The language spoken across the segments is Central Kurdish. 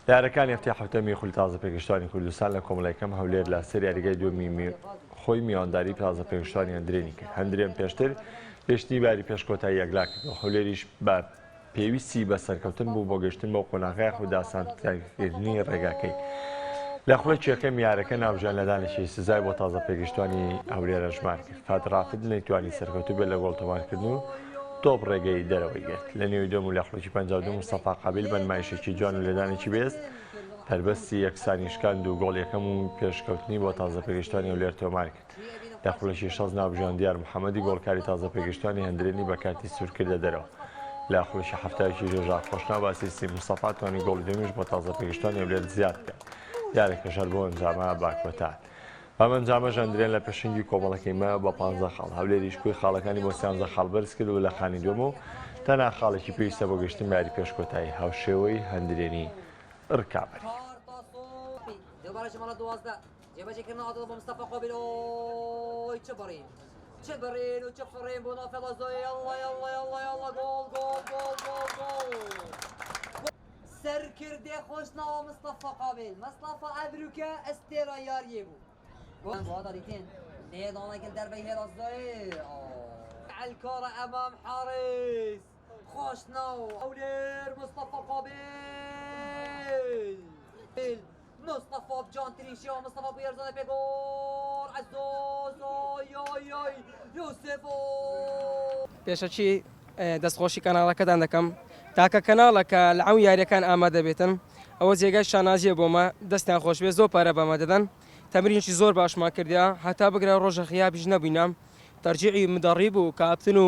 یارەکانی هەفتەی حەوتەمی خولی تازە پێگەشتوانی کوردستان لە کۆمەڵە یەکەم هەولێر لە سەر یاریگای دووەمی خۆی میوانداری تازە پێگەشتوانی هەندرێنی کرد هەندرێن پێشتر گەشتنی باری پێش کۆتایی یەکلا کرد و هەولێریش بە پێویستی بە سەرکەوتن بوو بۆ گەشتن بەو قۆناغە یاخود ئاسانکردنی ڕێگاکەی. لە خولەکی یەکەم یارەکە ناوبژیان لێدانێکی سزای بۆ تازە پێگەشتوانی هەولێر ئەژمار کرد. فات رافد نەیتوانی سەرکەوتوو بێت لە گۆڵ تۆمارکردن و تۆپ ڕێگەی دەرەوەی گرت. لە نێوی دووەم و لە خولەکی 52 مستەفا قابیل بە نمایشێکی جوان و لێدانێکی بێست پەربەستی یەکسانی شکاند و گۆڵ یەکەم و پێشکەوتنی بۆ تازە پێگەشتوانی هەولێر تۆمار کرد. لە خولەکی 60 ناوبژیوان دیار محەمەدی گۆڵکاری تازە پێگەشتوانی هەندرێنی بە کارتی سوور کردە دەرەوە. لە خولەکی 71 ژێژا خۆشناو بە ئەسیستی مستەفا توانی گۆڵی دووەمیش بۆ تازە پێگەشتوانی هەولێر زیاد بکات. یاریەکەش هەر بەو ئەنجامە بە کۆتا هات. بەم ئەنجامەش هەندرێن لە پێشەنگی کۆمەڵەکەی مایەوە بە پانزە خاڵ، هەولێریش کۆی خاڵەکانی بۆ سیانزە خاڵ بەرزکرد و لە خانی دووەمە و تەنها خاڵێکی پێویستە بۆ گەیشتن بە یاری پێش کۆتایی هاوشێوەی هەندرێنی رکابەری. سەرکردەی خۆشناوە مستەفا قابیل مستەفا ئەبروکە ئەستێرە یاریێ بوو. الكرة أمام حارس خۆشناو هەولێر مستەفا قابیل مستەفا بجوانترین شێوە مستەفا بویەرزانە پێ گۆڵ عەزۆز ئۆی ئۆی ئۆی یوسف پێشەکی دەستخۆشی کەناڵەکەتان دەکەم تاکە کەناڵە کە لە هەموو یاریەکان ئامادە بێتن ئەوە جێگای شانازیە بۆمە دەستیان خۆشبێ زۆر پارە بەمە دەدەن تەمرینێکی زۆر باشمان کردیا هەتا بگرە ڕۆژە غیابیش نەبووینە تەرجیعی مدەڕیب و کاپتن و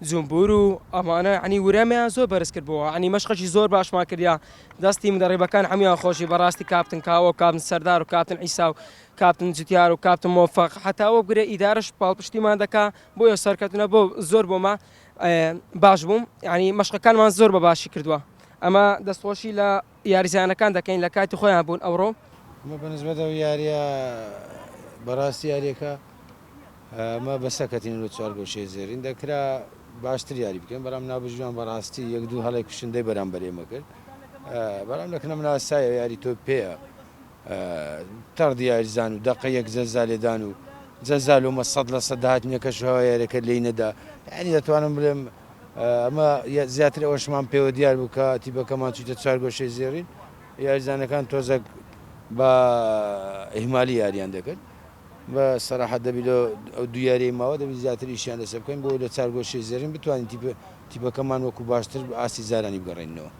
جمبور و ئەمانە عنی ورەمیان زۆر بەرز کردبووە عنی مەشقێکی زۆر باشمان کردیا دەستی مدەڕیبەکان هەمویان خۆشی بەڕاستی کاپتن کاوە و کاپتن سەردار و کاپتن عیسا و کاپتن جوتیار و کاپتن مۆفەق هەتا ئەوە بگرە ئیدارەش پاڵپشتیمان دەکا بۆیە سەرکەوتنە بۆ زۆر بۆمە باش بووم ینی مەشقەکانمان زۆر بە باشی کردووە ئەمە دەستخۆشی لە یاریزانەکان دەکەین لە کاتی خۆیان بوون ئەوڕۆ. ئەمە بە نسبەت ئەو یاریە بەڕاستی یاریەکە ئەمە بەسەکەتین لە چوارگۆشەی زێرین دەکرا باشتر یاری بکەین بەڵام نابژیوان بەڕاستی یەک دوو هەڵی کوشندەی بەرامبەر ئێمە کرد بەڵام لەکنە مناسایە یاری تۆ پێیە تەڕدی یاریزان و دەقە یەک جەزا لێدان و جەزا لۆمە 100% داهاتنیە کەش هەوا یاریەکە لێی نەدا یعنی دەتوانم بڵێم ئەمە زیاتر ئەوەشمان پێوە دیار بوو کە تیپەکەمان چوویتە چوارگۆشەی زێڕین یاریزانەکان تۆزەک بە ئیهمالی یاریان دەکرد بە سەراحەت دەبی لە ئەو دوو یاریەی ماوە دەبی زیاتر ئیشیان لەسەر بکەین بۆ لە چوارگۆشەی زێڕین بتوانین تیپەکەمان وەکو باشتر ئاستی جارانی بگەڕێنینەوە.